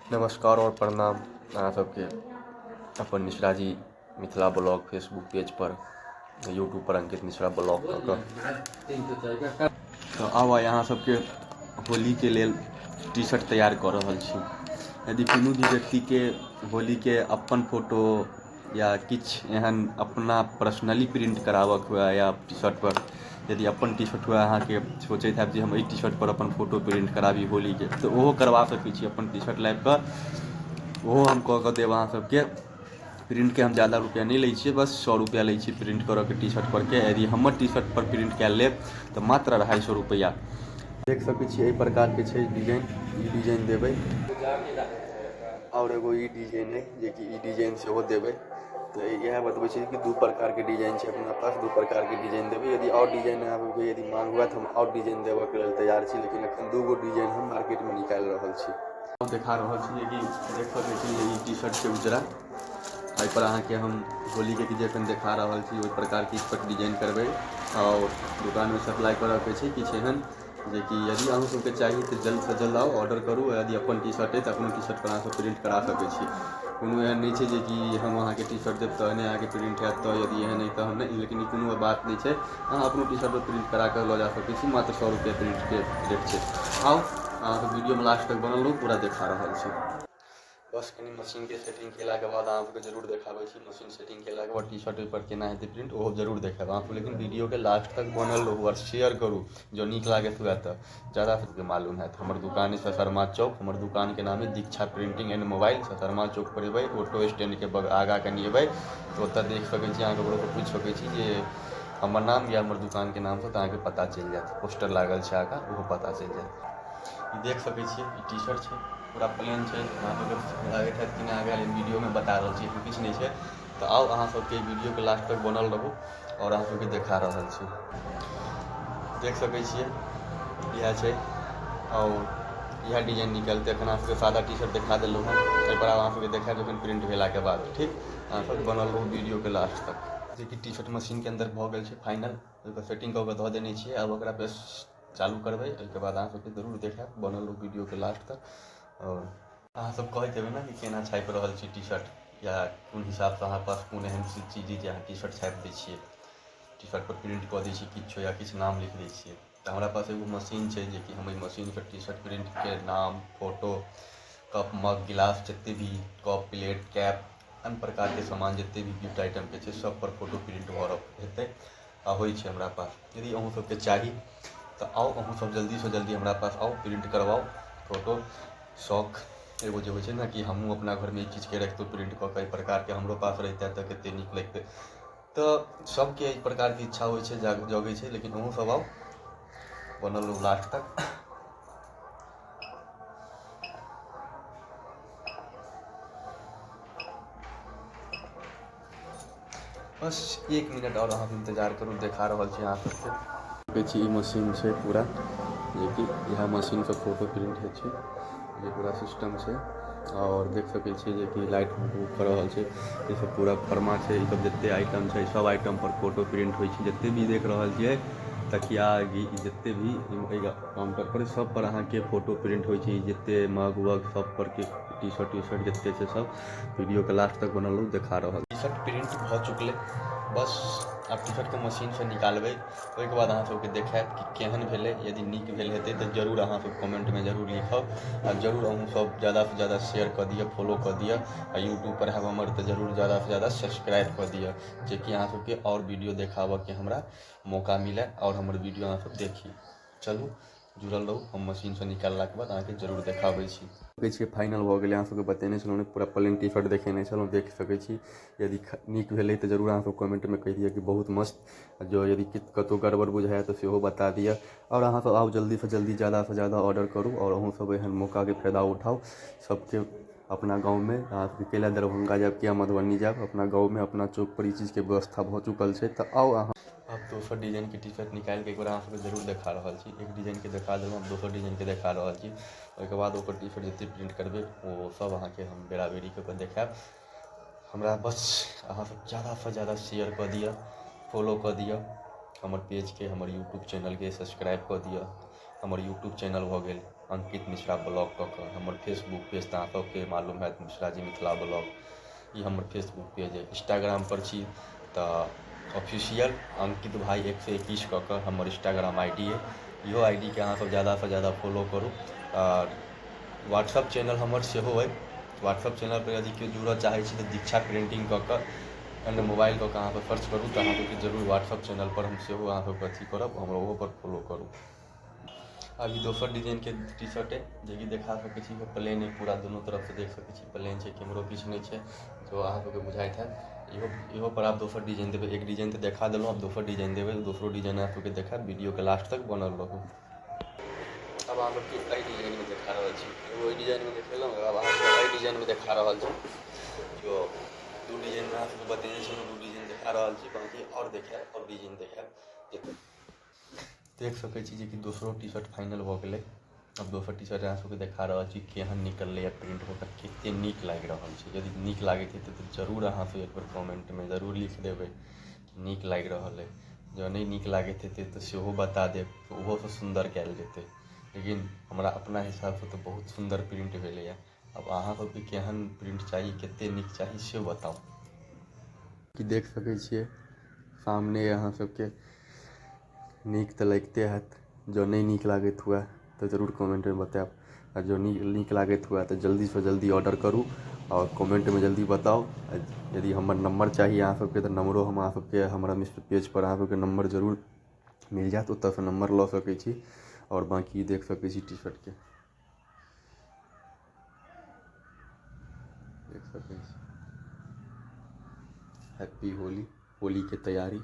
नमस्कार और प्रणाम अहाँ सबके अपन Mishraji Mithila blog Facebook page पर यूट्यूब पर अंकित मिश्रा ब्लॉग कऽ कऽ। तऽ आब आइ अहाँ सबके होलीके लेल टी शर्ट तैयार कऽ रहल छी। यदि कोनो भी व्यक्तिके होलीके अपन फोटो या किछु एहन अपना पर्सनली प्रिंट कराबऽके हुए या टी शर्ट पर यदि अपन टी शर्ट हुए, अहाँके सोचैत हैब जे हम एहि टी शर्ट पर अपन फोटो प्रिंट कराबी होलीके, तऽ ओहो करबा सकै छी। अपन टी शर्ट लाबि कऽ ओहो हम कऽ कऽ देब अहाँ सबके। प्रिंटके हम ज्यादा रुपैआ नहि लै छियै, बस 100 रुपैआ लै छियै प्रिंट करऽके टी शर्ट परके। यदि हमर टी शर्ट पर प्रिंट कए लेब तऽ मात्र 250 रुपैआ। देख सकै छियै एहि प्रकारके छै डिजाइन, ई डिजाइन देबै और एगो ई डिजाइन है जेकि ई डिजाइन सेहो देबै। तऽ इएह बतबै छी कि दू प्रकारके डिजाइन छै अपना पास, दू प्रकारके डिजाइन देबै। यदि आओर डिजाइन अहाँके यदि मांग हुए तऽ हम आओर डिजाइन देबऽके लेल तैयार छी, लेकिन एखन दू गो डिजाइन हम मार्केटमे निकालि रहल छी। देखा रहल छी जेकि देख सकै छी जे ई टी शर्ट छै उजरा, एहिपर अहाँके हम होलीके जे एखन देखा रहल छी ओहि प्रकारके इस पर डिजाइन करबै और दोकानमे सप्लाई करऽके छै किछु एहन जेकि यदि अहूँ सबके चाही तऽ जल्दसँ जल्द आउ, ऑर्डर करू। यदि अपन टी शर्ट अइ तऽ अपनो टी शर्ट पर अहाँ सब प्रिंट करा सकै छी। कोनो एहन नहि छै जेकि हम अहाँके टी शर्ट देब तहने अहाँके प्रिंट हैत, तऽ यदि एहन अइ तहन नहि, लेकिन ई कोनो बात नहि छै। अहाँ अपनो टी शर्ट पर प्रिंट करा कऽ लऽ जा सकै छी। मात्र 100 रुपैआ प्रिंटके रेट छै। आउ अहाँ सब वीडियोमे लास्ट तक बनल रहू, पूरा देखा रहल छी। बस कनि मशीनके सेटिंग केलाके बाद अहाँ सबके जरूर देखाबै छी। मशीन सेटिंग केलाके बाद टी शर्ट ओहिपर केना हेतै प्रिंट ओहो जरूर देखायब अहाँ सब, लेकिन वीडियोके लास्ट तक बनल रहू आओर शेयर करू जँ नीक लागैत हुए तऽ ज्यादा सबके मालूम हैत। हमर दुकान अइ ससरमा चौक, हमर दुकानके नाम अइ दीक्षा प्रिंटिंग एंड मोबाइल। ससरमा चौक पर एबै, ऑटो स्टैंडके आगाँ कनि एबै तऽ ओतऽ देख सकै छी। अहाँ ककरोसँ पूछि सकै छी जे हमर नाम या हमर दुकानके नामसँ, तऽ अहाँके पता चलि जायत। पोस्टर लागल छै आगाँ, ओहो पता चलि जायत। ई देख सकै छियै, ई टी शर्ट छै, पूरा प्लेन छै। अहाँ सबके लागैत हैत कि नहि आगाँ वीडियोमे बता रहल छी, किछु नहि छै। तऽ आउ अहाँ सबके वीडियोके लास्ट तक बनल रहू और अहाँ सबके देखा रहल छी। देख सकै छियै इएह छै और इएह डिजाइन निकलतै। एखन अहाँ सबके सादा टी शर्ट देखा देलहुँ हँ, एहिपर आब अहाँ सबके देखायब जखन प्रिंट भेलाके बाद। ठीक, अहाँ सब बनल रहू वीडियोके लास्ट तक। जेकि टी शर्ट मशीनके अन्दर भऽ गेल छै फाइनल, ओकर सेटिंग कऽ कऽ धऽ देने छियै। आब ओकरा प्रेस चालू करबै, ओहिके बाद अहाँ सबके जरूर देखायब। बनल रहू वीडियोके लास्ट तक। और अहाँ सब कहैत हेबै ने कि केना छापि रहल छी टी शर्ट या कोन हिसाबसँ अहाँ पास कोन एहन चीज जे अहाँ टी शर्ट छापि दै छियै, टी शर्ट पर प्रिंट कऽ दै छियै किछो या किछु नाम लिख दै छियै। तऽ हमरा पास एगो मशीन छै जेकि हम एहि मशीनसँ टी शर्ट प्रिंटके नाम, फोटो, कप, मग, गिलास, जते भी कप, प्लेट, कैप, अन्य प्रकारके सामान जते भी गिफ्ट आइटमके छै सब पर फोटो प्रिंट भऽ हेतै आ होइ छै हमरा पास। यदि अहूँ सबके चाही तऽ आउ अहूँ सब जल्दीसँ जल्दी हमरा पास आउ, प्रिंट करवाउ फोटो। शौक एगो जे होइ छै ने कि हमहूँ अपना घरमे ई चीजके रखितहुँ प्रिंट कऽ कऽ, एहि प्रकारके हमरो पास रहितै तऽ कते नीक लगितै। तऽ सबके एहि प्रकारके इच्छा होइ छै, जगै छै। लेकिन अहूँ सब आउ, बनल रहू लास्ट तक। बस 1 मिनट और अहाँ इंतजार करू, देखा रहल छी अहाँ सबके। देखै छी ई मशीन छै पूरा, जेकि इएह मशीनसँ फोटो प्रिंट होइ छै। ये पूरा सिस्टम छै और देख सकै छियै जेकि लाइट कऽ रहल छै। ई सब पूरा फर्मा छै, ई सब जते आइटम छै सब आइटम पर फोटो प्रिंट होइ छै। जते भी देख रहल छियै तकिया, जते भी काउंटर पर सब पर अहाँके फोटो प्रिंट होइ छै। जते मग वग सब पर के टी शर्ट टी शर्ट जते छै सब वीडियो के लास्ट तक बनल रहू, देखा रहल। टी शर्ट प्रिंट भऽ चुकलै, बस आब टी शर्टके मशीनसँ निकालबै, ओहिके बाद अहाँ सबके देखायब कि केहन भेलै। यदि नीक भेल हेतै तऽ जरूर अहाँ सब कमेंटमे जरूर लिखब आ जरूर अहूँ सब ज्यादासँ ज्यादा शेयर कऽ दिअ, फॉलो कऽ दिअ आ यूट्यूब पर हैब हमर तऽ जरूर ज्यादासँ ज्यादा सब्सक्राइब कऽ दिअ, जेकि अहाँ सबके आओर वीडियो देखाबऽके हमरा मौका मिले आओर हमर वीडियो अहाँ सब देखी। चलू जुड़ल रहू, हम मशीनसँ निकाललाके बाद अहाँके जरूर देखाबै छी। देखै छियै फाइनल भऽ गेलै। अहाँ सबके बतेने छलहुँ ने, पूरा प्लेन टी शर्ट देखेने छलहुँ, देख सकै छी। यदि नीक भेलै तऽ जरूर अहाँ सब कमेंटमे कहि दिअ कि बहुत मस्त। आ जँ यदि कतहु गड़बड़ बुझाइ तऽ सेहो बता दिअ। आओर अहाँ सब आउ जल्दीसँ जल्दी, ज्यादासँ ज्यादा ऑर्डर करू आओर अहूँ सब एहन मौकाके फायदा उठाउ। सबके अपना गाँवमे अहाँ सबके कैला दरभंगा जायब किया मधुबनी जायब, अपना गाँवमे अपना चौकपर ई चीजके व्यवस्था भऽ चुकल छै। तऽ आउ अहाँ। आब दोसर डिजाइनके टी शर्ट निकालिके एक बेर अहाँ सबके जरूर देखा रहल छी। एक डिजाइनके देखा देलहुँ, आब दोसर डिजाइनके देखा रहल छी। ओहिके बाद ओकर टी शर्ट जते प्रिंट करबै ओ सब अहाँके हम बेराबेरी कऽ कऽ देखायब। हमरा बस अहाँ सब ज्यादासँ ज्यादा शेयर कऽ दिअ, फॉलो कऽ दिअ हमर पेजके, हमर यूट्यूब चैनलके सब्सक्राइब कऽ दिअ। हमर यूट्यूब चैनल भऽ गेल अंकित मिश्रा ब्लॉग कऽ कऽ। हमर फेसबुक पेज तऽ अहाँ सबके मालूम हैत, मिश्राजी मिथिला ब्लॉग, ई हमर फेसबुक पेज अइ। इंस्टाग्राम पर छी तऽ ऑफिशियल अंकित भाई 121 कऽ कऽ हमर इंस्टाग्राम I D अइ। इहो I D के अहाँ सब ज़्यादासँ ज़्यादा फॉलो करू। आओर व्हाट्सअप चैनल हमर सेहो अइ। व्हाट्सअप चैनल पर यदि केओ जुड़ऽ चाहै छी तऽ दीक्षा प्रिंटिंग कऽ कऽ एंड मोबाइल कऽ कऽ अहाँ सब सर्च करू तऽ अहाँ सबके जरूर व्हाट्सअप चैनल पर हम सेहो अहाँ सबके अथी करब, हमरा ओहो पर फॉलो करू। अभी दोसर डिजाइनके टी शर्ट अइ जेकि देखा सकै छी, प्लेन अइ पूरा, दुनू तरफसँ देख सकै छी, प्लेन छै, केम्हरो किछु नहि छै, जो अहाँ सबके बुझाइत हैत। इहो पर आब दोसर डिजाइन देबै। एक डिजाइन तऽ देखा देलहुँ, आब दोसर डिजाइन देबै, दोसरो डिजाइन अहाँ सबके देखायब। वीडियोके लास्ट तक बनल रहू। आब अहाँ सबके एहि डिजाइनमे देखा रहल छी, एगो एहि डिजाइनमे देखेलहुँ, आब अहाँ सबके एहि डिजाइनमे देखा रहल छी। जो दू डिजाइनमे अहाँ सबके बतेने छलहुँ, दू डिजाइन देखा रहल छी, बाँकी आओर देखायब, आओर डिजाइन देखायब। देख सकै छी जेकि दोसरो टी शर्ट फाइनल भऽ गेलै। आब दोसर टी शर्ट अहाँ सबके देखा रहल छी केहन निकललै प्रिंट भऽ कऽ, कते नीक लागि रहल छै। यदि नीक लागैत हेतै तऽ जरूर अहाँ सब एक बेर कमेंटमे जरूर लिख देबै कि नीक लागि रहल अइ। जँ नहि नीक लागैत हेतै तऽ सेहो बता देब, तऽ ओहोसँ सुन्दर कयल जेतै। लेकिन हमरा अपना हिसाबसँ तऽ बहुत सुन्दर प्रिंट भेलैए। आब अहाँ सबके केहन प्रिंट चाही, कते नीक चाही से बताउ। कि देख सकै छियै सामने अहाँ सबके नीक तऽ लगिते हैत। जँ नहि नीक लागैत हुए तऽ जरूर कमेंटमे बतायब, आ जँ नीक लागैत हुए तऽ जल्दीसँ जल्दी ऑर्डर करू आओर कमेंटमे जल्दी बताउ। यदि हमर नम्बर चाही अहाँ सबके तऽ नम्बरो हम अहाँ सबके हमरा मिश्र पेज पर अहाँ सबके नम्बर जरूर मिल जायत, ओतऽसँ नम्बर लऽ सकै छी। आओर बाँकी देख सकै छी टी शर्टके, देख सकै छी। हैप्पी होली, होलीके तैयारी।